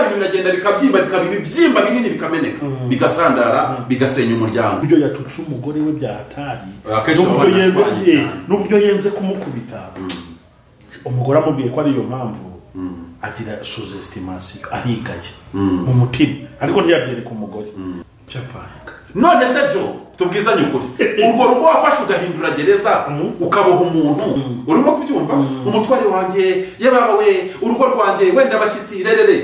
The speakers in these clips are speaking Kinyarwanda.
Bya bintu biragenda bikabyimba, bikaba ibibyimba binini, bikameneka, bigasandara, bigasenya umuryango. Uburyo yatutse umugore we byahatari, Akenshi baba banashwanye cyane. N'uburyo yenze kumukubita, umugore amubwiye ko ari iyo mpamvu, agira sous-estimation, arigaye mu mutima, ariko ntiyabyereka umugore. Byapanga. None se Jo, tubwizanye ukuri, urwo rugo wafashe ugahindura gereza, ukaboha umuntu, urimo kubyumva? Umutware wanjye, yababa we, urugo rwanjye, wenda abashyitsi rerere,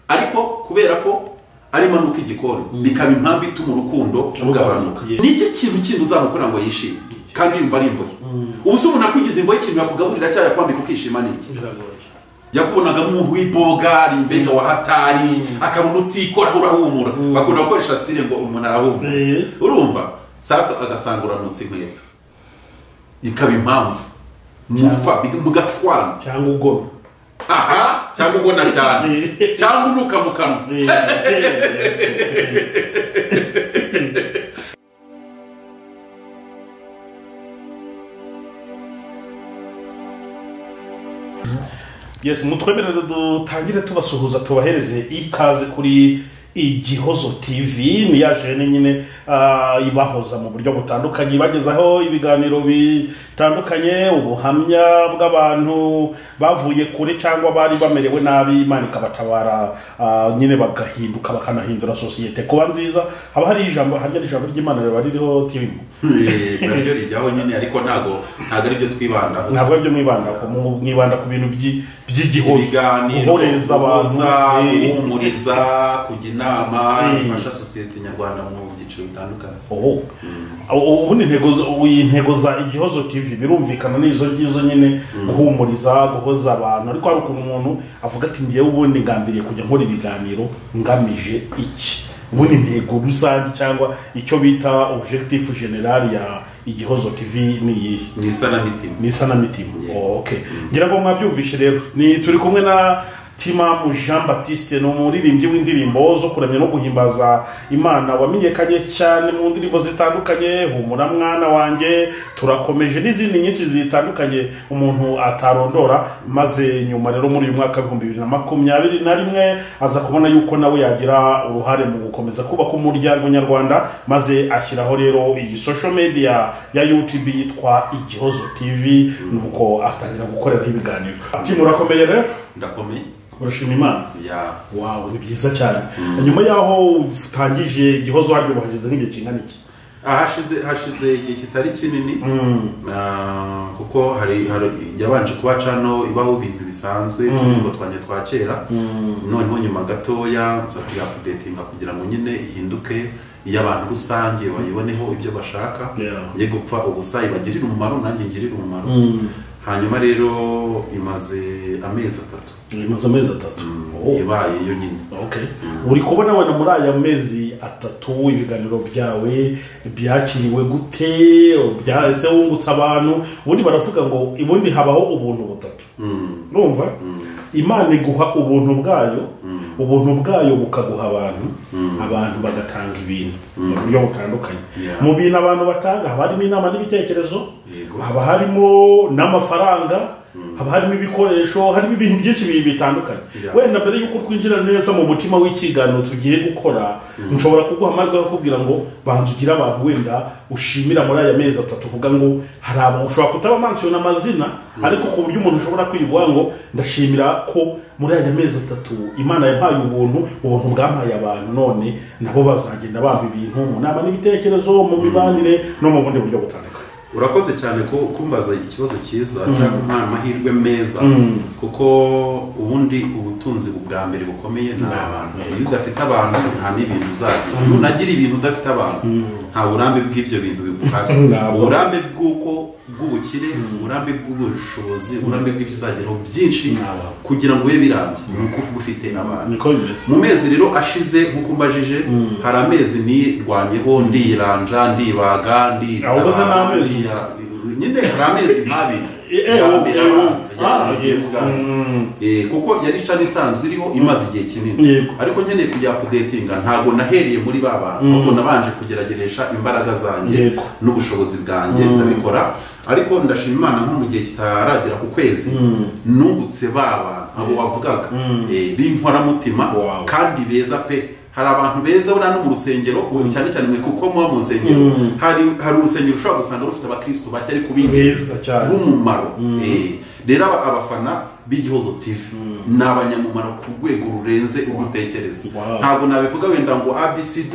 ariko kubera ko ari manuka igikoni, bikaba impamvu ituma urukundo rugabanuka. Ni iki kintu kindi uzamukora ngo yishime kandi yumva ari imbohe? Ubu se umuntu akugize imbohe, ikintu yakugaburira cyangwa yakwambika ukishima ni iki? Biragoye. Yakubonaga nk'umuntu w'ibogari, mbega wa hatari, akabona utikora, urahumura. Bakunda gukoresha style ngo umuntu arahumura. Urumva sasa agasanga uranutse inkweto, ikaba impamvu mufa mugatwana. Cyangwa ugona. Aha, cyangwa ugona cyane, cyangwa unuka mu kanwa. Yes, mutwemerere dutangire tubasuhuza, tubahereze ikaze kuri Igihozo TV. Ni ya jene nyine ibahoza mu buryo butandukanye, ibagezaho ibiganiro bitandukanye, ubuhamya bw'abantu bavuye kure cyangwa bari bamerewe nabi, Imana ikabatabara, nyine bagahinduka, bakanahindura sosiyete kuba nziza. Haba hari ijambo, harya ijambo ry'Imana riba ririho TV. Naryo rijyaho nyine, ariko ntago ari byo twibandaho. Ntabwo ari byo mwibandaho, mwibanda ku bintu by'igihozo, ibiganiro, guhoreza abantu, guhoza, guhumuriza, kujya inama, bifasha sosiyete nyarwanda mu byiciro bitandukanye. Oh. Ubundi intego za Igihozo TV birumvikana n'izo ngizo nyine, guhumuriza, guhoza abantu, ariko hari ukuntu umuntu avuga ati ngewe ubundi ngambiriye kujya nkora ibiganiro ngamije iki? Ubundi intego rusange cyangwa icyo bita objectif general ya Igihozo TV ni iyihe? Ni isanamitima. Ni isanamitima. Yeah. Oh, okay. Ngira ngo mwabyumvishe rero. Ni turi kumwe na Timamu Jean Baptiste, ni umuririmbyi w'indirimbo zo kuramya no guhimbaza Imana, wamenyekanye cyane mu ndirimbo zitandukanye, Humura mwana wanjye, Turakomeje n'izindi nyinshi zitandukanye umuntu atarondora. Maze nyuma rero muri uyu mwaka w'ibihumbi bibiri na makumyabiri na rimwe aza kubona yuko nawe yagira uruhare mu gukomeza kubaka umuryango nyarwanda, maze ashyiraho rero iyi social media ya YouTube yitwa Igihozo TV, nuko atangira gukoreraho ibiganiro. Timu, urakomeye rero? Ndakomeye. Urashima Imana? Ya. Wow, ni byiza cyane. Nyuma yaho utangije Igihozo, haryo bahageze nk'igihe kingana iki? Hashize igihe kitari kinini, kuko hari yabanje kuba cano ibaho ibintu bisanzwe, uturimbo twanjye twa kera. Noneho nyuma gatoya nza kuyapudetinga kugira ngo nyine ihinduke iy'abantu rusange, bayiboneho ibyo bashaka, ye gupfa ubusa, ibagirire umumaro, nanjye ngirire umumaro. Hanyuma rero imaze amezi 3. Imaze amezi 3. Oh. Ibaye yo nyine. Okay. Uri kubona wena muri aya mezi 3 ibiganiro byawe byakiriwe gute? Byahise wungutse abantu? Ubundi baravuga ngo ubundi habaho ubuntu butatu. Urumva? Imana iguha ubuntu bwayo, ubuntu bwayo bukaguha abantu, abantu bagatanga ibintu mu buryo butandukanye. Mu bintu abantu batanga haba harimo inama n'ibitekerezo, haba harimo n'amafaranga, haba harimo ibikoresho, harimo ibintu byinshi bitandukanye. Wenda mbere yuko twinjira neza mu mutima w'ikiganiro tugiye gukora, nshobora kuguha amahirwe yo kukubwira ngo banza ugire abantu wenda ushimira muri aya mezi 3, uvuga ngo hari abo ushobora kutaba mention amazina, ariko ku buryo umuntu ushobora kwivuga ngo ndashimira ko muri aya mezi 3 Imana yampaye ubuntu, ubuntu bwampaye abantu, none nabo bazagenda bampa ibintu mu nama n'ibitekerezo, mu mibanire no mu bundi buryo butandukanye. Urakoze cyane ko kumbaza ikibazo cyiza cyangwa kumpa amahirwe meza, kuko ubundi ubutunzi bwa mbere bukomeye ni abantu. Iyo udafite abantu nta n'ibintu uzagira. Nunagira ibintu udafite abantu, nta burambe bw'ibyo bintu biguhari. Uburambe bw'ubukire, uburambe bw'ubushobozi, uburambe bw'ibyo uzageraho byinshi kugira ngo ube birambye, ni uko uba ufite abantu. Niko bimeze. Mu mezi rero ashize nk'uko mbajije, hari amezi nirwanyeho, ndiranja, ndibaga, nditabara, Ahubwo se ni amezi? Nyine hari amezi nk'abiri. Kuko yari cana isanzwe iriho imaze igihe kinini. Ariko nkeneye kujya updatinga, ntago nahereye muri ba bantu, ahubwo nabanje kugerageresha imbaraga zanjye n'ubushobozi bwanjye ndabikora. Ariko ndashima Imana nko mu gihe kitaragera ku kwezi nungutse baba abo wavugaga b'inkoramutima kandi beza pe. Hari abantu beza buriya no mu rusengero, cyane cyane mwe kuko muba mu nsengero, hari urusengero ushobora gusanga rufite abakristo bake ariko beza cyane b'umumaro. Rero abafana b'Igihozo TV ni abanyamumaro ku rwego rurenze ugutekereza. Ntabwo nabivuga wenda ngo ABCD,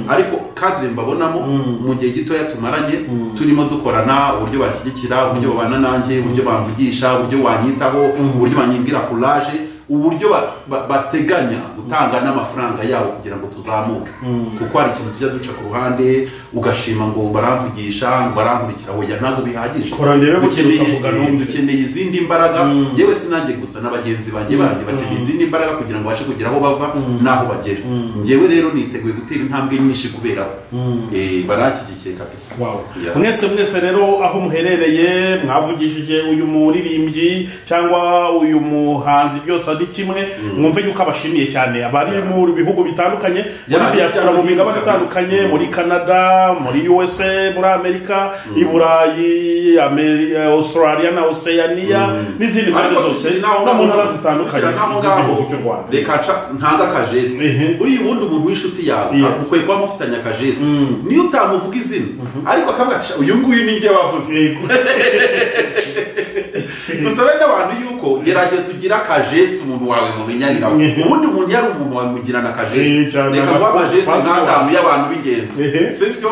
ariko cadre mbabonamo mu gihe gitoya tumaranye turimo dukorana, uburyo banshyigikira, uburyo babana nanjye, uburyo bamvugisha, uburyo wanyitaho, uburyo banyimbwira courage, uburyo bateganya gutanga n'amafaranga yabo kugira ngo tuzamuke. Kuko hari ikintu tujya duca ku ruhande ugashima ngo baramvugisha, ngo barankurikira, oya ntabwo bihagije. Dukeneye izindi mbaraga. Yewe sinanjye gusa n'abagenzi banjye bandi bakeneye izindi mbaraga kugira ngo babashe kugera aho bava n'aho bagera. Njyewe rero niteguye gutera intambwe nyinshi kubera baranshyigikiye kabisa. Mwese mwese rero aho muherereye mwavugishije uyu muririmbyi cyangwa uyu muhanzi byose ari kimwe, mwumve yuko abashimiye cyane abari mu bihugu bitandukanye, muri diaspora mu migabane itandukanye, muri Canada, muri USA, muri Amerika, i Burayi, Australia na Oceania n'izindi mpande zose no mu ntara zitandukanye z'igihugu cy'u Rwanda. Reka ntanga akajeste. Uri ubundi umuntu w'inshuti yawe ukwiye kuba mufitanye akajeste, niyo utamuvuga izina ariko akavuga ati uyu nguyu ni njye wavuze. Dusabe n'abantu yuko gerageza ugira akajeste umuntu wawe mumenyanira. Ubundi umuntu yari umuntu wawe mugirana akajeste. Reka ngo amajeste nk'atanu y'abantu b'ingenzi, sibyo?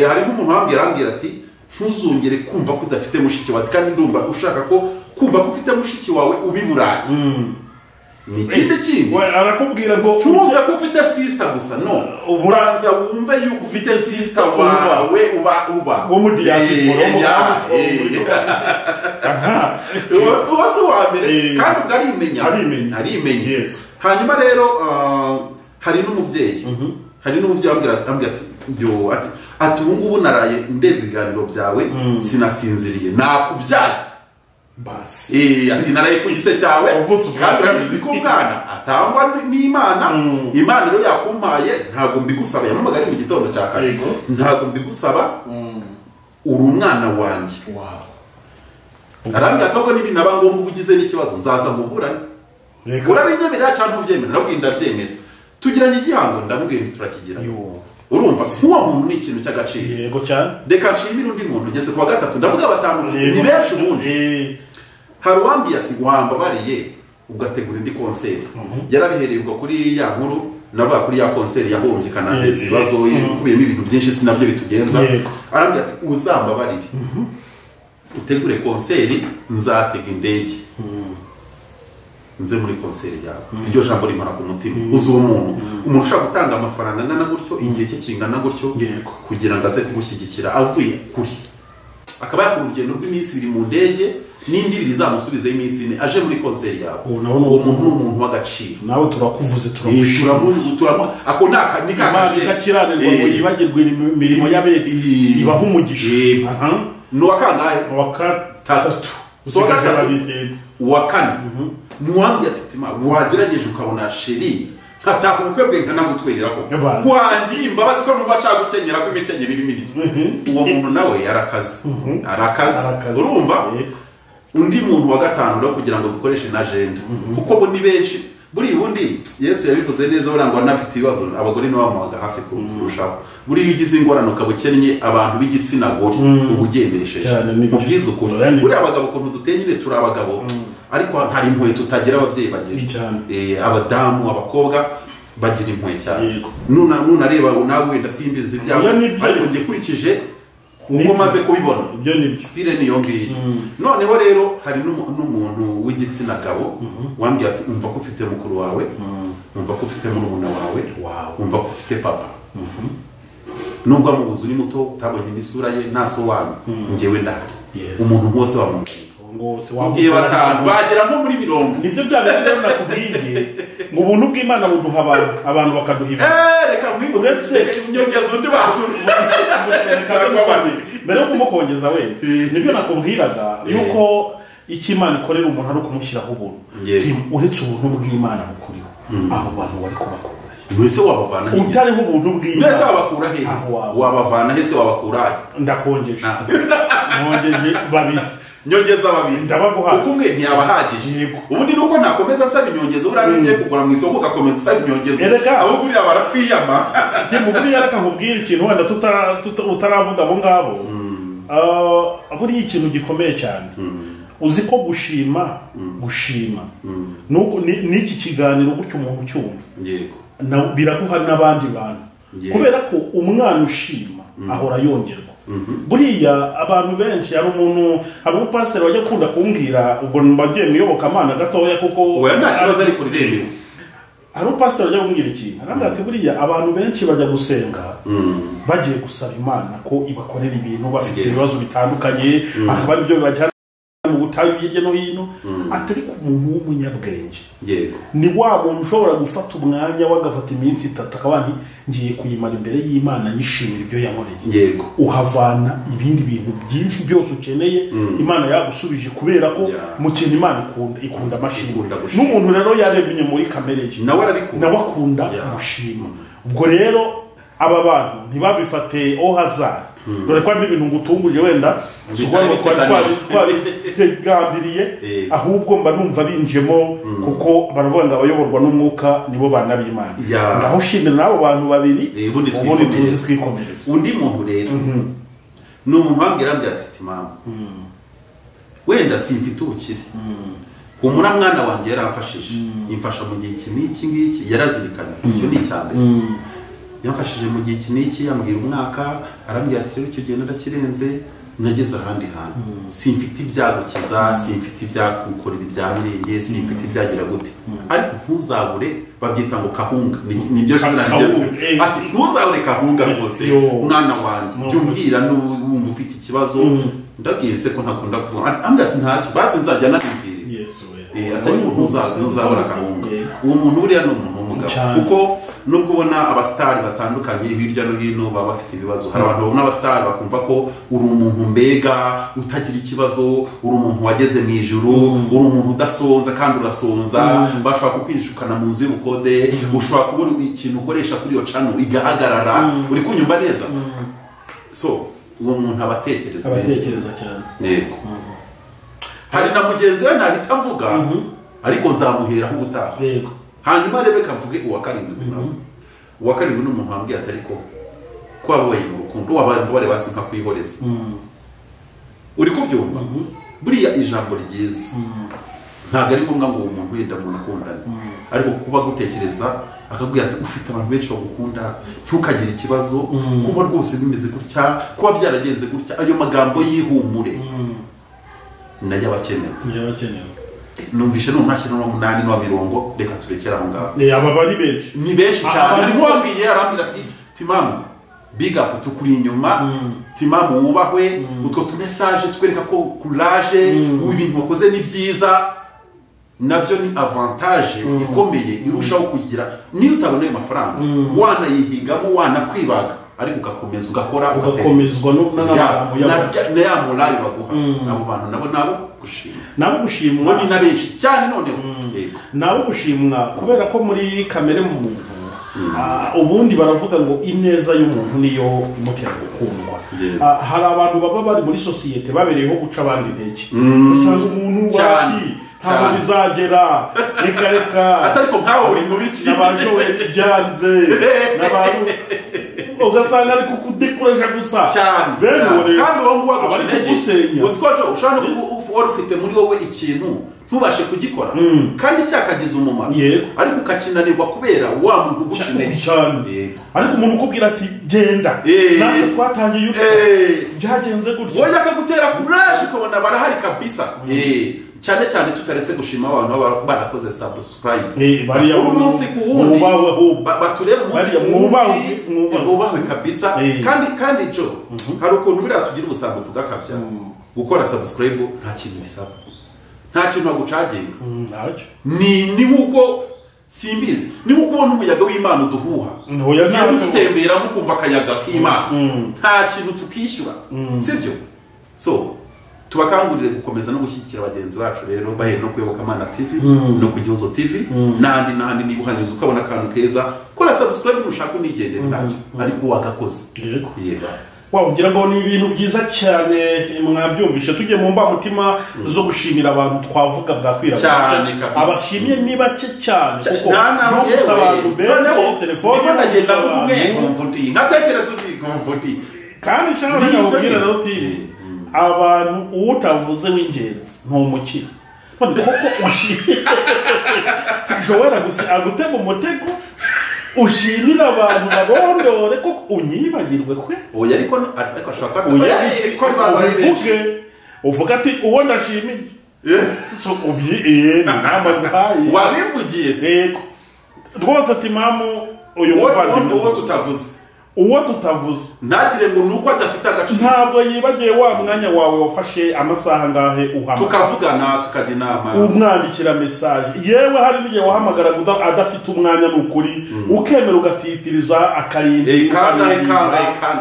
Hari nk'umuntu wambwira arambwira ati ntuzongere kumva ko udafite mushiki wawe, kandi ndumva ushaka ko kumva ko ufite mushiki wawe ubi Burayi. Ni ikindi kindi arakubwira ngo ntumve ko ufite sister gusa, no uburanza wumve yuko ufite sister wawe uba wo mu diaspora, uba se wa mbere, kandi ubwo arimenya. Hanyuma rero hari n'umubyeyi ambwira ati yo ati ubu ngubu naraye ndeba ibiganiro byawe sinasinziriye nakubyaye. Basi ati naraye ku gise cyawe, kandi urabizi ko umwana atangwa n'Imana. Imana rero yakumpaye ntabwo mbigusaba, yampamagaye mu gitondo cya kare, ntabwo mbigusaba, uri umwana wanjye. Arambwira ko nibi naba ngombwa ugize n'ikibazo nzaza muburane, urabinyemerera cyangwa ntubyemera? Ndabwira ndabyemera, tugiranye igihango, ndamubwira nti turakigira. Urumva nk'uwo muntu ni ikintu cy'agaciro. Yego cyane. Reka nshimire undi muntu ugeze ku wa gatatu, ndavuga batanu gusa, ni benshi ubundi. Hari uwambwiye ati wambabariye ugategura indi konseri. Yarabihereye ubwo kuri ya nkuru navuga kuri ya konseri yahombye kanateza ibibazo ikubiyemo ibintu byinshi sinabyo bitugenza. Arambwira ati uzambabarire utegure konseri, nzatega indege nze muri konseri yawe. Iryo jambo rimara ku mutima. Uzi uwo muntu, umuntu ushaka gutanga amafaranga angana gutyo, igihe cye kingana gutyo, kugira ngo aze kugushyigikira avuye kuri, akaba yakora urugendo rw'iminsi ibiri mu ndege n'indi ibiri izamusubizeho iminsi ine aje muri konseri yawe. Uwo muntu ni umuntu w'agaciro. Nawe turakuvuze, turamushima. Ako ni ka Imana idakiranirwa ngo yibagirwe imirimo y'abera, ibaha umugisha. Ni uwa kangahe? Uwa gatatu. Si uwa gatatu, uwa kane. Nuwambye ati Tima wagerageje ukabona sheri nkataka ubukwe bwe nkanagutwerera ko wangiye imbabazi ko numva nshaka gukenyera ko imikenyero irimo iryo. Uwo muntu nawe yarakaze, arakaze. Urumva undi muntu wa gatanu rero kugira ngo dukoreshe na agenda, kuko bo ni benshi. Buri ubundi Yesu yabivuze neza, buriya ngo anafite ibibazo abagore nibo bamuhaga hafi kurushaho. Buriya ugize ingorane ukaba ukennye abantu b'igitsina gore uba ugendesheje mu bwizukuri. Buriya abagabo ukuntu duteye nyine turi abagabo, ariko hari impuhwe tutagira ababyeyi bagira. Abadamu, abakobwa bagira impuhwe cyane. Nunareba nawe wenda simbizi ibyawe, ariko njye nkurikije uko maze kubibona style niyo ngiyo. Noneho rero hari n'umuntu w'igitsina gabo wambwiye ati umva ko ufite mukuru wawe, umva ko ufite murumuna wawe, umva ko ufite papa, nubwo amubuze uri muto utabonye n'isura ye nta so wanyu, njyewe ndahari. Umuntu wose wamubwiye wabwiye batanu bageramo muri mirongo. Nibyo bya bindi rero nakubwiye ngo ubuntu bw'Imana buduha abantu, abantu bakaduha ibintu. Reka mwibutse inyongezo undi basura. Mbere yo kumukongeza wenda nibyo nakubwiraga yuko icyo Imana ikorera umuntu ari ukumushyiraho ubuntu. Uretse ubuntu bw'Imana bukuriho, abo bantu bari kubakura. Mwese wabavana he? Utariho ubuntu bw'Imana. Mwese wabakura he? Wabavana he se wabakura he? Ndakongesha. Nongeje babiri. Nyongeza babiri. Ndabaguha. Kuko umwe ntiyabahagije. Ubundi nuko nakomeza nsaba inyongezo buriya ngiye kugura mu isoko ugakomeza usaba inyongezo. Abo gurira barakwiyama. Timu buriya reka nkubwire ikintu wenda utaravuga abo ngabo. Buriya ikintu gikomeye cyane. Uzi ko gushima nuko n'iki kiganiro gutyo umuntu cyumva. Yego. Biraguha n'abandi bantu. Kubera ko umwana ushima ahora yongerwa. Buriya abantu benshi hari umuntu hari umupasiteri wajya akunda kumbwira ubwo mbagiye muyoboka Imana gatoya kuko oya nta kibazo ariko riremewe. Hari umupasiteri wajya kumbwira ikintu arambwira ati buriya abantu benshi bajya gusenga bagiye gusaba Imana ko ibakorera ibintu bafite ibibazo bitandukanye akaba ari byo bibajyana mu butayu hirya no hino atari ku muntu w'umunyabwenge. Yego. Ni wa muntu ushobora gufata umwanya wagafata iminsi itatu akaba ngiye kuyimara imbere y'Imana nyishimira ibyo yankoreye. Yego. Uhavana ibindi bintu byinshi byose ukeneye Imana yagusubije kubera ko mu kintu Imana ikunda amashimwe. N'umuntu rero yaremye muri kamere ye nawe arabikunda, nawe akunda gushima. Ubwo rero aba bantu ntibabifate au hasard. Dore ko ari ibintu ngutunguje wenda twabigambiriye ahubwo mba numva binjemo kuko baravuga ngo abayoborwa n'umwuka nibo bana b'Imana. Ngaho shimira n'abo bantu babiri ubundi tuzi twikomereza. Undi muntu rero ni umuntu wambwira ati mama wenda simfite ubukire humura mwana wanjye yaramfashije imfasha mu gihe iki n'iki ngiki yarazirikanye icyo ni icya mbere. Yamfashije mu gihe iki n'iki yambwira umwaka arambwira ati rero icyo gihe narakirenze nageze ahandi hantu simfite ibyagukiza simfite ibyakukorera ibya mirenge simfite ibyagira gute ariko ntuzabure babyita ngo kahunga nibyo zina rigezwe ati ntuzabure kahunga rwose mwana wanjye byumbwira n'uwumva ufite ikibazo ndabwirize ko ntakunda kuvuga ambwira ati ntacyo basi nzajya nabibwiriza atari ngo ntuzabura kahunga. Uwo muntu buriya ni umuntu w'umugabo kuko nubwo ubona abastari batandukanye hirya no hino baba bafite ibibazo hari abantu babona abastari bakumva ko uri umuntu mbega utagira ikibazo uri umuntu wageze mu ijuru uri umuntu udasonza kandi urasonza bashobora kukwinjikana mu nzu y'ubukode ushobora kubura ikintu ukoresha kuri iyo channel igahagarara uri kunyumva neza. So uwo muntu abatekereza cyane. Yego. Hari na mugenzi we ntahita mvuga ariko nzamuheraho ubutaha. Yego. Hanyuma rero reka mvuge uwa karindwi nawe. Uwa karindwi ni umuntu wambwiye atari ko wabaye mu rukundo wabaye bare basi nka kwihoreza. Uri kubyumva? Buriya ijambo ryiza ntabwo ari ngombwa ngo umuntu wenda umuntu akundane ariko kuba gutekereza akabwira ati ufite abantu benshi bagukunda ntukagire ikibazo kuba rwose bimeze gutya kuba byaragenze gutya ayo magambo y'ihumure nayo abakenewe. Numvishe n'umwashyi n'umunani n'uwa mirongo reka turekera aho ngaho. Aba bari benshi. Ni benshi cyane. Ari wambwiye arambwira ati timamu big up tukuri inyuma timamu wubahwe utwo tu message twereka ko courage ibintu wakoze ni byiza nabyo ni avantage ikomeye irushaho kugira niyo utabona ayo mafaranga wanayihigamo wanakwibaga ariko ugakomeza ugakora ugakomezwa n'amagambo y'abantu na ya morale baguha abo bantu nabo gushimwa nabo gushimwa ni na benshi cyane noneho. Nabo gushimwa kubera ko muri kamere mu muntu ubundi baravuga ngo ineza y'umuntu niyo imutera gukundwa. Hari abantu baba bari muri societe babereyeho guca abandi intege usanga umuntu wari ntabwo bizagera reka reka atariko nkawe uri mu biki nabajowe byanze nabaru ugasanga ari kukudekuraje gusa cyane kandi uwo nguwo agucintege uziko ushobora kuba ufite muri wowe ikintu ntubashe kugikora kandi cyakagize umumaro ariko ukakinanirwa kubera wa muntu uguca intege cyane. Ariko umuntu ukubwira ati genda natwe twatangiye byagenze gutya wowe akagutera courage ukabona barahari kabisa. Cyane cyane tutaretse gushima abantu baba barakoze subscribe bariya umunsi ku wundi batureba umunsi mwubahwe kabisa. Kandi jo hari ukuntu buriya tugira ubusambo tugakabya gukora subscribe nta kintu bisaba nta kintu bagucaginga ntacyo ni nkuko simbizi ni nkuko ubona umuyaga w'Imana uduhuha utemberamo ukumva akayaga k'Imana nta kintu tukishyura sibyo. So tubakangurire gukomeza no gushyigikira bagenzi bacu rero bahe no kuyoboka Imana TV no ku Gihozo TV n'ahandi n'ahandi niba uhanyuze ukabona akantu keza kora subscribe nushaka unigendere ntacyo ariko wagakoze. Yego. Wow, ngira ngo ni ibintu byiza cyane mwabyumvishe. Tujye mu mbamutima zo gushimira abantu twavuga bwakwira cyane kabisa. Abashimye ni bake cyane kuko nta abantu benshi telefone ndagenda kumwe nkumva undi nkatekereza undi nkumva undi kandi cyane ndababwira rero uti abantu utavuze w'ingenzi ntumukira none koko ushimye tushobora gusa agutega umutego ushimira abantu babondore ko unyibagirwe kwe. Oya ariko ashaka ko uvuge uvuga ati uwo ndashimiye so ubyiye namba nguhaye wabivugiye se yego rwose ati mamu uyu muvandimwe uwo tutavuze ntagire ngo nuko adafite agaciro ntabwo yibagiye wa mwanya wawe wafashe amasaha ngahe uhama tukavugana tukajya inama umwandikira message yewe hari n'igihe wahamagara adafite umwanya n'ukuri ukemera ugatitiriza akarinda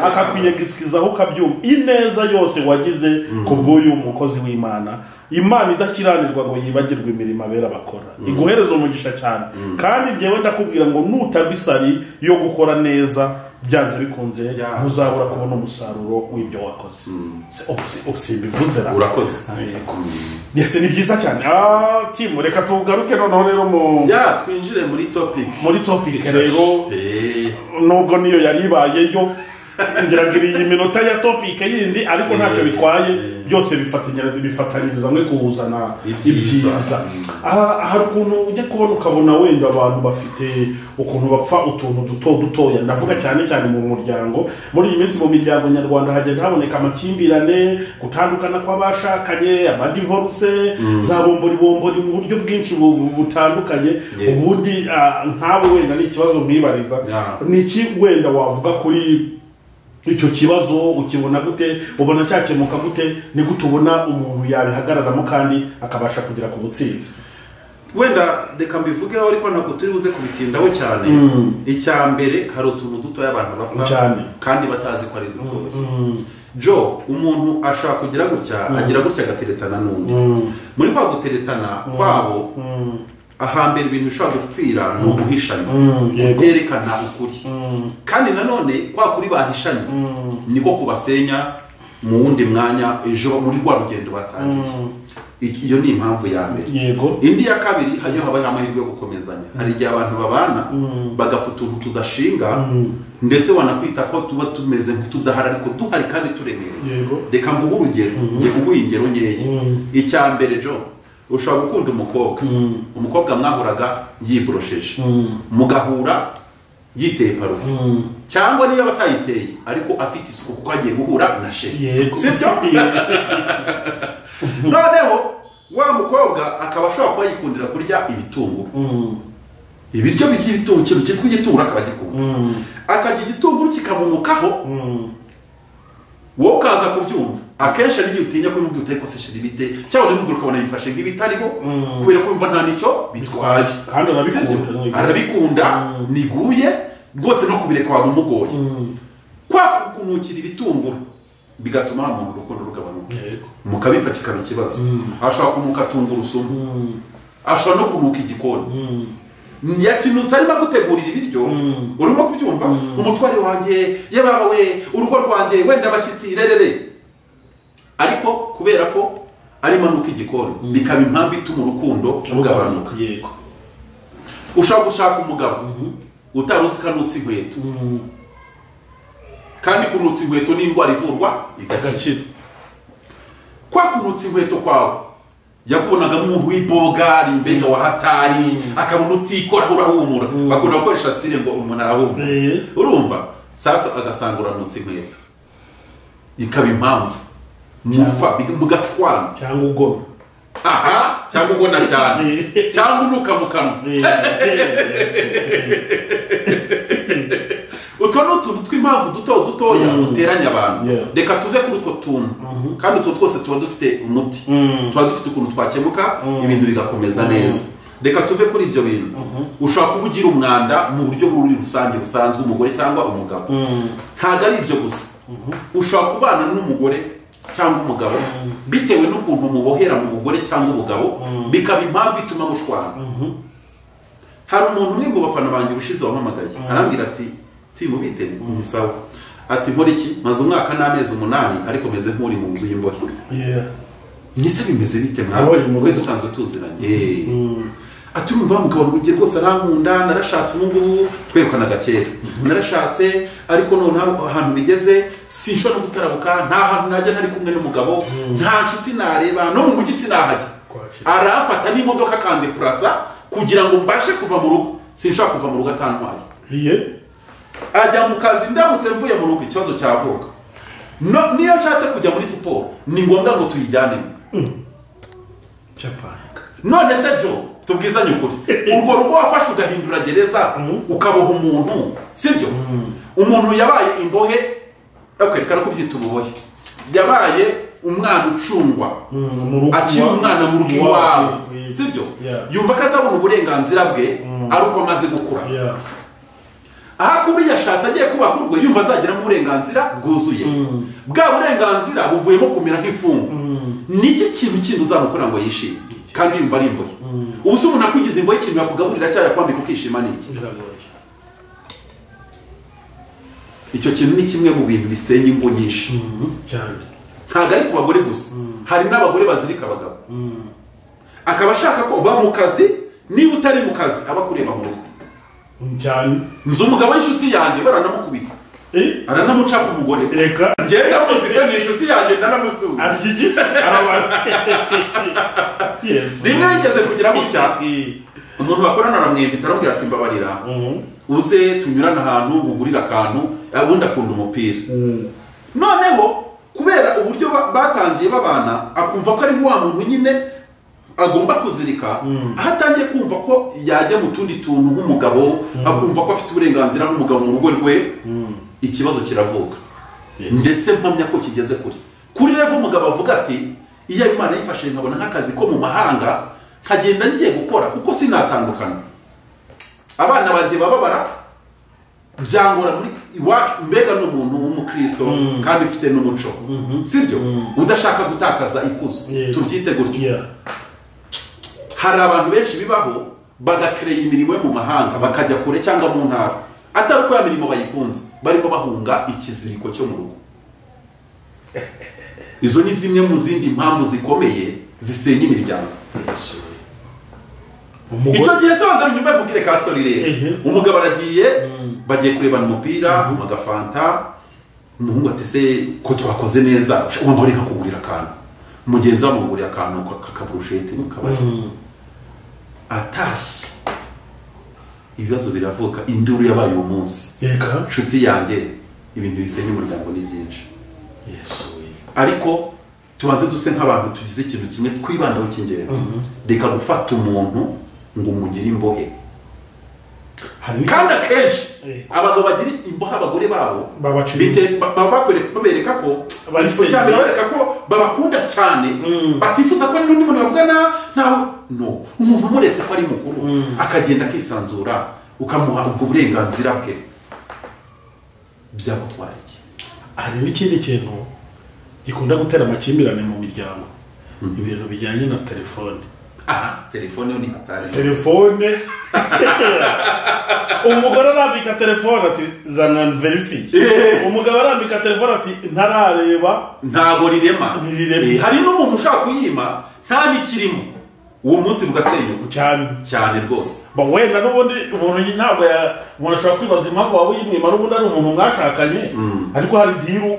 akakwinyegiskizaho ukabyumva ineza yose wagize ku bw'uyu mukozi w'Imana. Imana idakiranirwa ngo yibagirwe imirimo abera bakora iguhereza umugisha cyane kandi njyewe ndakubwira ngo nutagwa isari yo gukora neza byanze bikunze ntuzabura kubona umusaruro w'ibyo wakoze. Simbivuze urakoze. Yes, ni byiza cyane. Timu reka tugaruke noneho rero mu twinjire muri topic. Muri topic rero nubwo niyo yari ibayeyo ngira ngo iyi minota ya topic yindi ariko ntacyo bitwaye byose bifatanyiriza mwe kuhuzana ibyiza. Hari ukuntu ujya kubona ukabona wenda abantu bafite ukuntu bapfa utuntu duto dutoya ndavuga cyane cyane mu muryango. Muri iyi minsi mu miryango nyarwanda hagenda haboneka amakimbirane, gutandukana kw'abashakanye, amadivorce, za bombori bombori mu buryo bwinshi butandukanye. Ubundi nkawe wenda ni ikibazo mwibariza ni iki wenda wavuga kuri icyo kibazo ukibona gute, ubona cyakemuka gute, ni gute ubona umuntu yabihagararamo kandi akabasha kugera ku butsinzi? Wenda reka mbivugeho ariko ntabwo turi buze kubitindaho cyane. Icya mbere hari utuntu dutoya abantu bapfa kandi batazi ko ari dutoya. Jo umuntu ashaka kugira gutya agira gutya agateretana n'undi. Muri kwa guteretana kwabo ahambere ibintu bishobora gupfira ni uguhishanya, guterekana ukuri. Kandi nanone kwa kuri bahishanye niko kubasenya mu wundi mwanya ejo muri rwa rugendo batangiye. Iyo ni impamvu ya mbere. Indi ya kabiri hajya habaho amahirwe yo gukomezanya. Hari igihe abantu babana bagapfa utuntu tudashinga ndetse wanakwita ko tuba tumeze nk'utudahari ariko duhari kandi turemereye. Reka nguhe urugero, ngiye kuguha ingero nkeya. Icya mbere Jo ushobora gukunda umukobwa, umukobwa mwahuraga yiborosheje, mugahura yiteye parufe cyangwa niyo batayiteye ariko afite isuku kuko agiye guhura na sheri, sibyo? Noneho wa mukobwa akaba ashobora kuba yikundira kurya ibitunguru, ibiryo by'ibitunguru, ikintu cyitwa igitunguru akaba agikunda, akarya igitunguru kikamumukaho, wowe ukaza kubyumva. Akenshi ari utinya ko umubwi utari kose sheri bite cyangwa nimuguru ukabona yifashe nk'ibitariho kubera ko umva nta nicyo bitwaye kandi arabikunda niguye rwose no kubireka wamumugoye. Kwa kukumukira ibitunguru bigatuma umuntu urukundo rugabanuka mukabipfa kikaba ikibazo. Ashobora kumuka tungurusumu, ashobora no kunuka igikoni yakinutse arimo gutegurira ibiryo, urimo kubyumva umutware wanjye yababa we urugo rwanjye wenda abashyitsi rerere, ariko kubera ko arimo nuka igikoni bikaba impamvu ituma urukundo rugabanuka. Ushobora gushaka umugabo utari uzi ko anutse inkweto, kandi kunutsa inkweto ni indwara ivurwa igakira. Kwa kunutsa inkweto kwawe yakubonaga nk'umuntu w'ibogari mbega wa hatari, akabona utikora urahumura, bakunda gukoresha style ngo umuntu arahumura, urumva sasa agasanga uranutse inkweto ikaba impamvu mufa mugashwana cyangwa ugona, aha cyangwa ugona cyane cyangwa unuka mu kanwa. Utwo ni utuntu tw'impamvu duto dutoya duteranya abantu. Reka tuve kuri utwo tuntu kandi utwo twose tuba dufite umuti, tuba dufite ukuntu twakemuka ibintu bigakomeza neza. Reka tuve kuri ibyo bintu. Ushobora kuba ugira umwanda mu buryo buri rusange busanzwe, umugore cyangwa umugabo. Ntabwo ari ibyo gusa, ushobora kubana n'umugore cyangwa umugabo bitewe n'ukuntu mubohera mu bugore cyangwa ubugabo bikaba impamvu ituma mushwana. Hari umuntu umwe mu bafana banjye ubushize wampamagaye arambwira ati timubite ni sawa, Ati nkora iki? Maze umwaka n'amezi 8 ariko meze nk'uri mu nzu y'imbohe. Nise bimeze bite mwa? Twe dusanzwe tuziranye. Ati urumva mugabo ngo rwose arankunda, narashatse ubu ngubu twerekanaga kera. Narashatse ariko none ahantu bigeze sinshobora no gutarabuka, nta hantu najya ntari kumwe n'umugabo, nta nshuti nareba, no mu mujyi sinahajya. Aramfata n'imodoka akandepurasa kugira ngo mbashe kuva mu rugo. Sinshobora kuva mu rugo atantwaye. Ajya mu kazi ndamutse mvuye mu rugo ikibazo cyavuka. No niyo nshatse kujya muri siporo ni ngombwa ngo tuyijyanemo. None se Jo, tubwizanye ukuri, urwo rugo wafashe ugahindura gereza ukaboha umuntu, sibyo? Umuntu yabaye imbohe, okay, reka kubyita ububohe, yabaye umwana ucungwa akiri umwana mu rugo iwabo, sibyo? Yumva ko azabona uburenganzira bwe ari uko amaze gukura. Aha kuri yashatse agiye kubaka urwo, yumva azageramo uburenganzira bwuzuye. Bwa burenganzira buvuyemo kumera nk'imfungwa. Niki kintu kindi uzamukora ngo yishime kandi yumva ari imbohe? Ubu se umuntu akugize imbohe ikintu yakugaburira cyangwa yakwambika ukishima ni iki? Icyo kintu ni kimwe mu bintu bisenya ingo nyinshi. Ntabwo ari ku bagore gusa, hari n'abagore bazirika abagabo. Akaba ashaka ko uba mu kazi, niba utari mu kazi aba akureba mu rugo. Nzi umugabo w'inshuti yanjye baranamukubita, aranamucapa umugore. Njyewe ndamuzi ko ni inshuti yanjye, ndanamusura. Rimwe yigeze kugira gutya, umuntu bakorana aramwimvita aramubwira ati mbabarira uze tunyurane ahantu nkugurire akantu, ubundi akunda umupira. Noneho kubera uburyo batangiye babana, akumva ko ari wa muntu nyine agomba kuzirika, aho atangiye kumva ko yajya mu tundi tuntu nk'umugabo, akumva ko afite uburenganzira nk'umugabo mu rugo rwe, ikibazo kiravuka. Ndetse mpamya ko kigeze kuri level umugabo avuga ati iyo Imana yifashe nkabona nk'akazi ko mu mahanga nkagenda ngiye gukora kuko sinatandukana, abana bagiye bababara byangora muri iwacu. Mbega ni umuntu w'umukristo kandi ufite n'umuco, sibyo? Udashaka gutakaza ikuzo, tubyite gutyo. Hari abantu benshi bibaho bagakereye imirimo yo mu mahanga bakajya kure cyangwa mu ntara, atari uko ya mirimo bayikunze, barimo bahunga ikiziriko cyo mu rugo. Izo ni zimwe mu zindi mpamvu zikomeye zisenya imiryango. Icyo gihe sanze nyuma yo kubwira ka story rero, umugabo aragiye, bagiye kurebana umupira, agafanta, umuhungu ati se ko twakoze neza, wambaye nkakugurira akantu. Mugenzi we amugurira akantu kakaburushete mu kabari. Atashye ibibazo biravuka, induru yabaye uwo munsi. Nshuti yanjye, ibintu bisenya umuryango ni byinshi. Ariko tubanze duse nk'abantu tugize ikintu kimwe twibandaho cy'ingenzi. Reka gufata umuntu ngo umugire imbohe. Kandi akenshi abagabo bagira imbohe abagore babo babereka ko babakunda cyane, batifuza ko n'undi muntu bavugana ntawe. No, umuntu umuretse ko ari mukuru akagenda akisanzura, ukamuha ubwo burenganzira bwe, byagutwara iki? Hari n'ikindi kintu gikunda gutera amakimbirane mu miryango, ibintu bijyanye na telefone. Telefone yo ni atari telefone. Umugore arambika telefone ati zana verifi, umugabo arambika telefone ati ntarareba, ntago rirema. Hari n'umuntu ushaka kuyima nta n'ikirimo, uwo munsi bugasenyuka cyane cyane rwose. Ba wenda n'ubundi umuntu ntabwo umuntu ashobora kwibaza impamvu waba uyimwima, n'ubundi ari umuntu mwashakanye, ariko hari diru.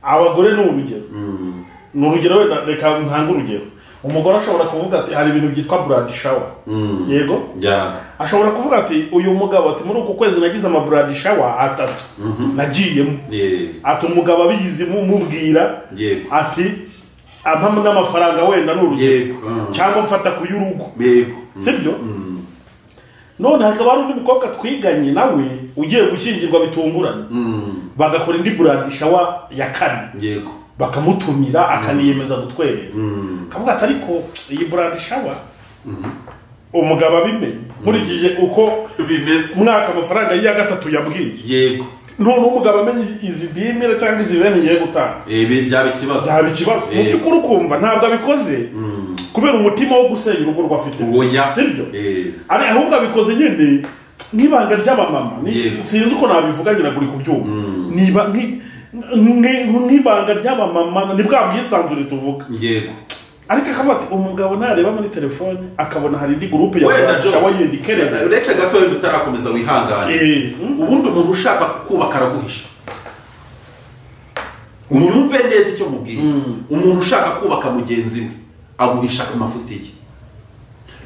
Abagore ni urugero, ni urugero wenda reka ntange urugero. Umugore ashobora kuvuga ati hari ibintu byitwa brad shower. Yego? Ashobora kuvuga ati uyu mugabo ati muri uku kwezi nagize ama brad shower 3 nagiyemo. Ati umugabo abizi mubwira ati ampa n'amafaranga wenda ni urugero, cyangwa mfata ku y'urugo. Sibyo? None hakaba hari undi mukobwa twiganye nawe ugiye gushyingirwa bitunguranye, bagakora indi brad shower ya 4. Yego. Bakamutumira akaniyemeza gutwerera. Kavuga ati ariko iyi brad shower umugabo abimenye nkurikije uko bimeze umwaka amafaranga ya 3 yabwiye. Yego. None umugabo amenye izi bimira cyangwa izi bene ngiye gutanga, ibi byaba ikibazo. Byaba ikibazo. Mu by'ukuri ukumva ntabwo abikoze kubera umutima wo gusenya urugo rwafite. Oya. Sibyo? Ari ahubwo abikoze nyine Nk'ibanga ry'abamama sinzi uko nabivuga ngira kuri kubyumva. Niba nk'ibanga ry'abamama ni bwa bwisanzure tuvuga. Yego. Ariko akavuga ati umugabo nareba muri telefone akabona hari indi groupe ya shower yindi kerebe. Uretse gato wenda utarakomeza wihangane. Ubundi umuntu ushaka kukubaka araguhisha. Unyumve neza icyo mubwiye. Umuntu ushaka kubaka mugenzi we aguhisha amafuti ye.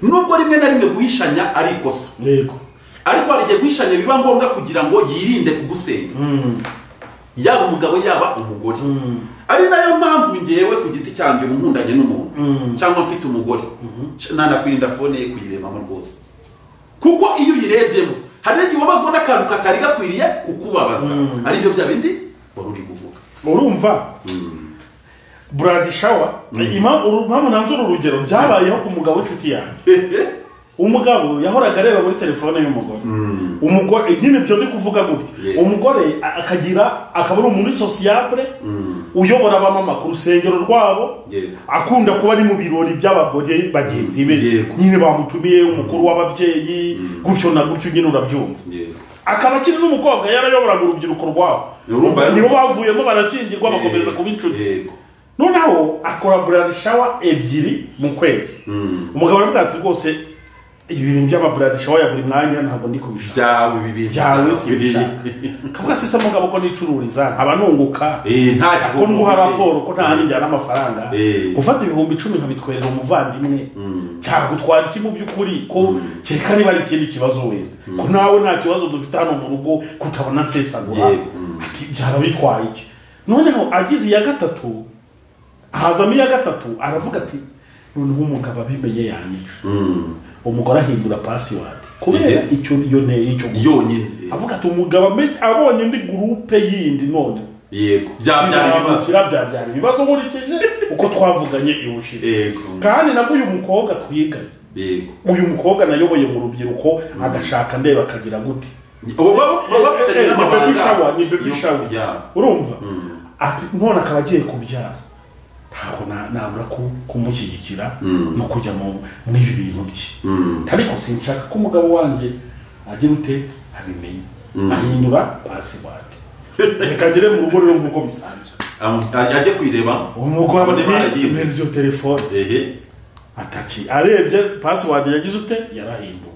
Nubwo rimwe na rimwe guhishanya ari ikosa. Yego. Ariko hari igihe guhishanya biba ngombwa kugira ngo yirinde kugusenya. Yaba umugabo yaba umugore. Ari nayo mpamvu ngewe ku giti cyanjye nkundanye n'umuntu cyangwa mfite umugore nanakwirinda phone ye kuyirebamo rwose. Kuko iyo uyirebyemo hari igihe ubabazwa n'akantu katari gakwiriye kukubabaza. Ari byo bya bindi wari uri kuvuga. Urumva? Brad shower impamvu nanze uru rugero byabayeho ku mugabo w'inshuti yanjye. Umugabo yahoraga areba muri telefone y'umugore. Umugore nyine byo ndi kuvuga gutyo. Umugore akagira akaba ari umuntu sociable uyobora abamama ku rusengero rwabo, akunda kuba ari mu birori by'abagore bagenzi be. Nyine bamutumiye umukuru w'ababyeyi gutyo na gutyo nyine urabyumva. Akaba akiri n'umukobwa yarayoboraga urubyiruko rwabo. Nibo bavuyemo barakingirwa bakomeza kuba inshuti. Noneho akora brad shower ebyiri mu kwezi. Umugabo aravuga ati rwose ibi bintu by'ama brad shower ya buri mwanya ntabwo ndi kubishaka. Byawe bibi byawe sibishaka. Kavuga ati se mugabo ko nicururiza nkaba nunguka. Nta ko nguha raporo ko nta handi njyana amafaranga. Gufata 10,000 nkabitwerera umuvandimwe. Cyagutwara iki mu by'ukuri ko kereka niba ari ikindi kibazo wenda. Ko nawe nta kibazo dufite hano mu rugo kutabona nsesagura. Ati byaba bitwaye iki? Noneho agize iya gatatu hazamo iya gatatu aravuga ati noneho umugabo abimenye yanyica. Umugore ahindura password kubera icyo yoneye icyo yonyine. Avuga ati umugabo abonye indi groupe yindi none. Yego. Byabyara ibibazo nkurikije uko twavuganye iwushire. Yego. Kandi nabwo uyu mukobwa twiganye. Yego. Uyu mukobwa nayoboye mu rubyiruko agashaka ndeba akagira gute. Bafitanye n'amabanga. Ni baby shower. Urumva? Ati none akaba agiye kubyara. Ntabwo nabura kumushyigikira no kujya mu ibi bintu bye. Ariko sinshaka ko umugabo wanjye agira ute abimenye. Ahindura password. Reka agere mu rugo rero nk'uko bisanzwe. Ajye kuyireba. Umugabo ati mpereza iyo telefone. Ataki arebye password yagize ute yarahinduwe.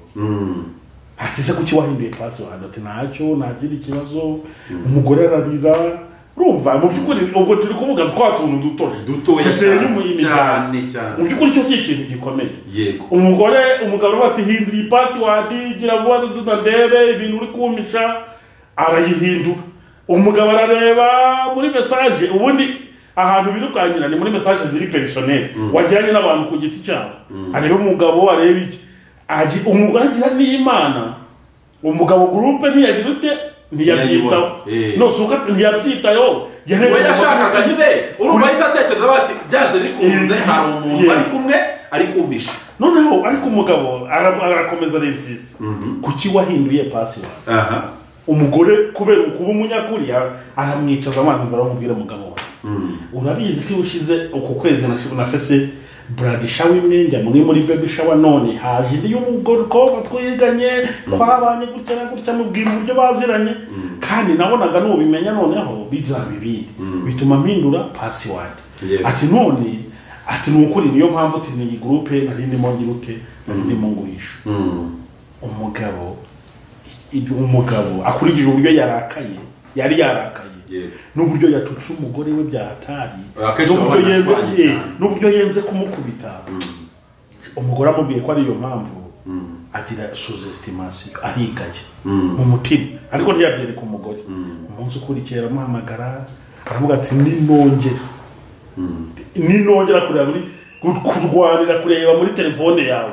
Ati se kuki wahinduye password? Ati ntacyo ntagira ikibazo. Umugore ararira. Urumva mu by'ukuri ubwo turi kuvuga twa tuntu dutoya cyane cyane. Mu by'ukuri cyo si ikintu gikomeye. Yego. Umugore umugabo ati hindura iyi password gira vuba zina ndebe ibintu uri kumisha arayihindura. Umugabo arareba muri message ubundi ahantu birukanyira ni muri message ziri personnel wajyanye n'abantu ku giti cyabo. Areba umugabo areba iki umugore agira n'Imana. Umugabo groupe ntiyagira ute ntiyabyitaho. No suka ntiyabyitaho. We yashakaga nyine urumva atekereza bati byanze bikunze hari umuntu bari kumwe ari kumisha. Noneho ariko umugabo arakomeza arinsista. Kuki wahinduye password? Umugore kubera kuba umunyakuri aramwicaza amazi baramubwira mugabo we. Urabizi ko ushize uku kwezi na fese brad shower imwe njya muri baby shower none haje indi y'umugore ko twiganye twabanye gutya na gutya mubwira uburyo baziranye kandi nabonaga n'ubimenya noneho bizaba ibindi bituma mpindura password. Ati none ati nukuri niyo mpamvu ati ni groupe nari ndimo ngiruke nari ndimo nguhisha. Umugabo umugabo akurikije uburyo yarakaye yari yarakaye n'uburyo yatutse umugore we byahatari n'uburyo yenze kumukubita. Umugore amubwiye ko ari iyo mpamvu agira sous-estimation arigaye mu mutima ariko ntiyabyereka umugore. Umunsi ukurikira aramuhamagara aravuga ati ninongera kureba muri kurwanira kureba muri telefone yawe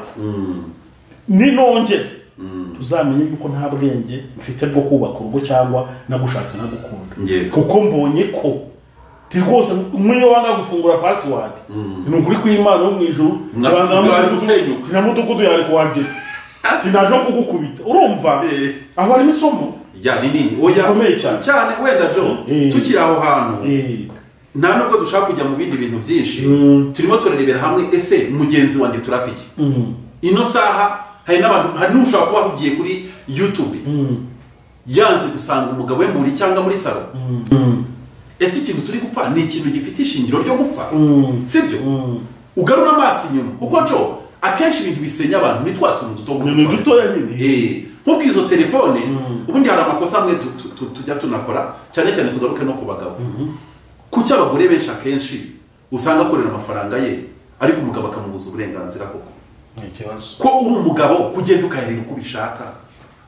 ninongera tuzamenye yuko nta bwenge mfite bwo kubaka urugo cyangwa nagushatse nagukunda. Kuko mbonye ko ti rwose mwiyo wanga gufungura password ni ukuri kw'Imana yo mu ijuru na mudugudu yari kuwagira ati ntabyo kugukubita. Urumva aho harimo isomo ya nini oya cyane wenda Jo tukiri aho hantu nta nubwo dushaka kujya mu bindi bintu byinshi turimo turarebera hamwe ese mugenzi wanjye turafiki ino saha hari n'abantu hari n'ushaka kuba ugiye kuri YouTube yanze gusanga umugabo we muri cyangwa muri salo. Ese ikintu turi gupfa ni ikintu gifite ishingiro ryo gupfa, sibyo? Ugarura amaso inyuma, kuko cyo akenshi ibintu bisenya abantu ni twa tuntu duto dutoya nyine. Nk'uko izo telefone ubundi hari amakosa amwe tujya tunakora, cyane cyane tugaruke no ku bagabo. Kuki abagore benshi akenshi usanga akorera amafaranga ye ariko umugabo akamubuza uburenganzira koko? Ni ikibazo. Ko uri umugabo kugenda ukayarira uko ubishaka,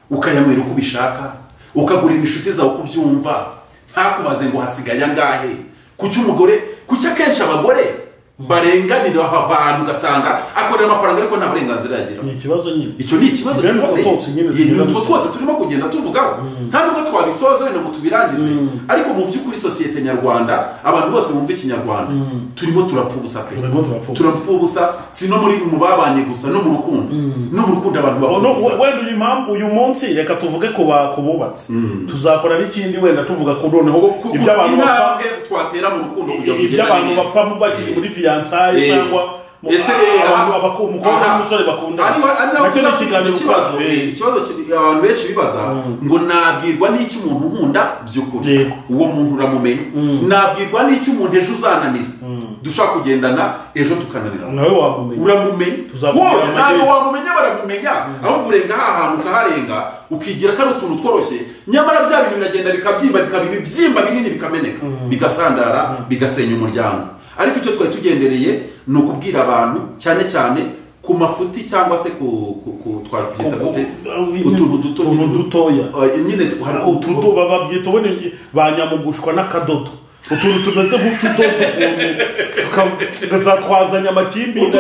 ukayanywera uko ubishaka, ukagurira inshuti zawe uko ubyumva, ntakubaze ngo hasigaye angahe. Kuki umugore, kuki akenshi abagore barenganira abantu ugasanga akorera amafaranga ariko nta burenganzira yagira? Ni ikibazo nyine. Icyo ni ikibazo gikomeye. Utwo twose turimo kugenda tuvugaho nta nubwo twabisoza wenda ngo tubirangize, ariko mu by'ukuri sosiyete nyarwanda abantu bose bumva ikinyarwanda turimo turapfa ubusa pe, turapfa ubusa, si no muri mu babanye gusa, no mu rukundo, no mu rukundo abantu bapfa ubusa. Wenda uyu mpamvu uyu munsi reka tuvuge ku bubatsi, tuzakora n'ikindi wenda tuvuga ku noneho ibyo abantu bapfa twatera mu rukundo kugira ngo ibyo abantu bapfa bakiri muri fiançailles cyangwa umukobwa n'umusore bakundana. Ikibazo abantu benshi bibaza ngo nabwirwa n'iki umuntu nkunda by'ukuri? Uwo muntu uramumenya. Nabwirwa n'iki umuntu ejo uzananira, dushobora kugendana ejo tukananira, nawe wamumenya, uramumenya. Wowe ntabwo wamumenya, baramumenya. Ahubwo urenga ahantu ukaharenga ukigira ko ari utuntu tworoshye, nyamara bya bintu biragenda bikabyimba, bikaba ibibyimba binini, bikameneka, bigasandara, bigasenya umuryango. Ariko icyo twari tugendereye ni ukubwira abantu cyane cyane ku mafuti cyangwa se ku twabyita gute, utuntu duto dutoya nyine, hari utudo babyita ubundi banyamugushwa n'akadodo, utuntu tumeze nk'utudodo tukazatwazanya amakimbirane,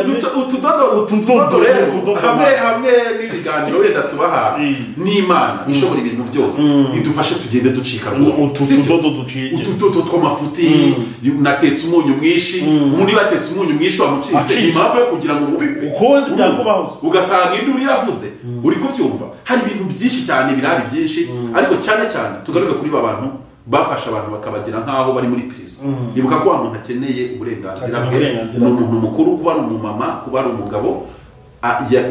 utudodo rero hamwe n'ibiganiro wenda tubaha n'Imana ishobora ibintu byose idufashe tugende ducika rwose. Utudodo duciye, utudodo tw'amafuti, natetse umunyu mwinshi, umuntu batetse umunyu mwinshi wamucitse, ni impamvu yo kugira ngo mubipfe ukoze byakubaho, ugasanga induru iravuze. Uri kubyumva? Hari ibintu byinshi cyane birahari byinshi, ariko cyane cyane tugaruke kuri ba bantu bafasha abantu bakabagira nkaho bari muri prison. Ibuka ko wa muntu akeneye uburenganzira bwe, ni umuntu mukuru, kuba ari umumama, kuba ari umugabo,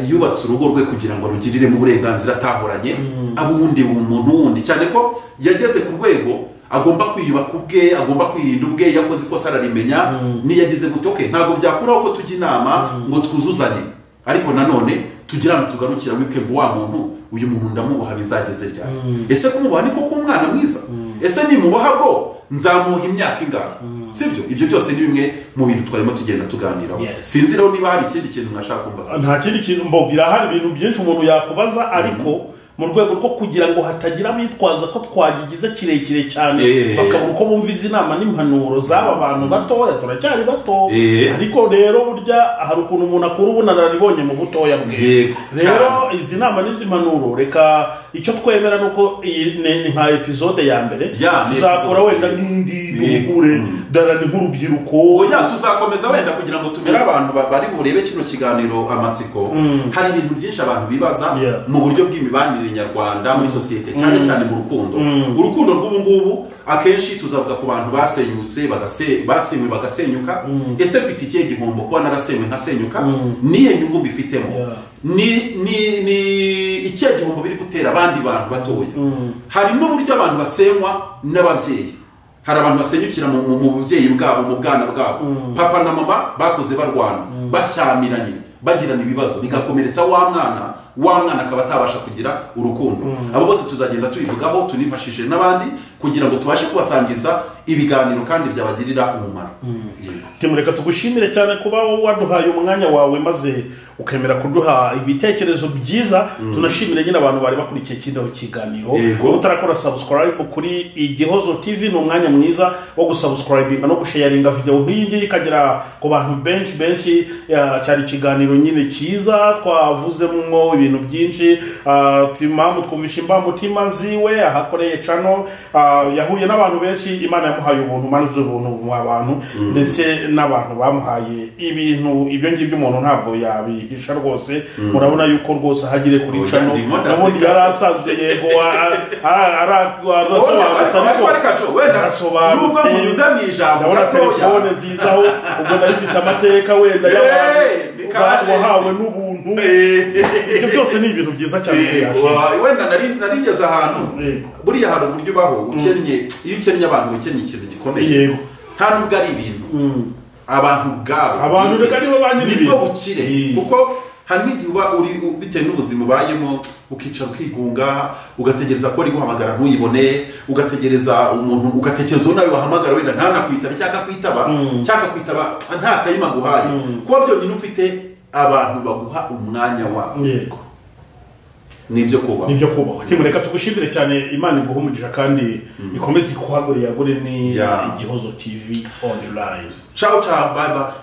yubatse urugo rwe kugira ngo arugirire mu burenganzira atahoranye abo wundi umuntu wundi, cyane ko yageze ku rwego agomba kwiyubaka ubwe, agomba kwirinda ubwe, yakoze ikosa ararimenya, niyagize gutoke ntabwo byakuraho ko tujya inama ngo twuzuzanye, ariko nanone tugira ngo tugarukira wibuke ngo wa muntu uyu muntu ndamuboha bizageze ryari? Ese kumuboha niko k'umwana mwiza? Ese nimuboha bwo nzamuha imyaka ingahe? Sibyo? Ibyo byose ni bimwe mu bintu twarimo tugenda tuganiraho. Sinzi rero niba hari ikindi kintu mwashaka kumbaza. Nta kindi kintu mbobira, hari ibintu byinshi umuntu yakubaza, ariko mu rwego rwo kugira ngo hatagira abitwaza ko twagigize kirekire cyane bakabura uko bumva izi nama n'impanuro z'aba bantu batoya, turacyari bato. Ariko rero burya hari ukuntu umuntu akura ubunararibonye mu butoya bwe. Rero izi nama n'izi mpanuro reka icyo twemera nuko ni nka episode ya mbere tuzakora wenda n'indi duhure dara ni nk'urubyiruko. Oya, tuzakomeza wenda kugira ngo tumere abantu bari burebe kino kiganiro amatsiko. Hari ibintu byinshi abantu bibaza mu buryo bw'imibanire nyarwanda muri sosiyete, cyane cyane mu rukundo. Urukundo rw'ubu ngubu akenshi tuzavuga ku bantu basenyutse, basenywe bagasenyuka. Ese mfite ikihe gihombo kuba narasenywe nkasenyuka? Nihe nyungu mbifitemo? Ni ikihe gihombo biri gutera abandi bantu batoya? Hari n'uburyo abantu basenywa n'ababyeyi. Hari abantu basenyukira mu bubyeyi bwabo, mu bwana bwabo. Papa na mama bakoze barwana, bashyamiranye, bagirana ibibazo, bigakomeretsa wa mwana, wa mwana akaba atabasha kugira urukundo. Abo bose tuzagenda tubivugaho, tunifashishije n'abandi kugira ngo tubashe kubasangiza ibiganiro kandi byabagirira umumaro. Timureka tugushimire cyane kuba waduhaye umwanya wawe maze ukemera kuduha ibitekerezo byiza. Tunashimire nyine abantu bari bakurikiye kino kiganiro. Utarakora subscribe kuri Igihozo TV ni umwanya mwiza wo gusubscribinga no gusharinga video nk'iyi ngiyi ikagera ku bantu benshi benshi. Cyari ikiganiro nyine cyiza, twavuzemwo ibintu byinshi. Timamu twumvisha imbamutima ziwe ahakoreye channel, yahuye n'abantu benshi, Imana yamuhaye ubuntu, maze ubuntu mu bantu ndetse n'abantu bamuhaye ibintu ibyo ngibyo umuntu ntabwo yabihisha rwose. Murabona yuko rwose hagire kuri channel nabundi yarasanzwe yego arasobanutse, nubwo munyuze mu ijambo ndabona telefone nziza aho ubwo nari mfite amateka wenda y'abantu. Wahawe n'ubuntu. Ibyo byose ni ibintu byiza cyane. Wenda narigeze ahantu buriya hari uburyo ubaho ukennye, iyo ukennye abantu ukennye ikintu gikomeye, nta nubwo ari ibintu abantu ubwabo, abantu reka nibo ba nyiri ibintu, nibwo bukire. Kuko hari n'igihe uba uri bitewe n'ubuzima ubayemo ukicara ukigunga, ugategereza ko ari guhamagara ntuyibone, ugategereza umuntu, ugatekereza uwo nawe wahamagara wenda ntanakwitaba cyangwa kwitaba cyangwa kwitaba nta tayima aguhaye. Kuba byonyine ufite abantu baguha umwanya wabo, yego, nibyo kubaho, nibyo kubaho. Timu, reka tugushimire cyane, Imana iguhe umugisha kandi ikomeze ikuhagure yagure. Ni Igihozo TV online. Ciao ciao, bye bye.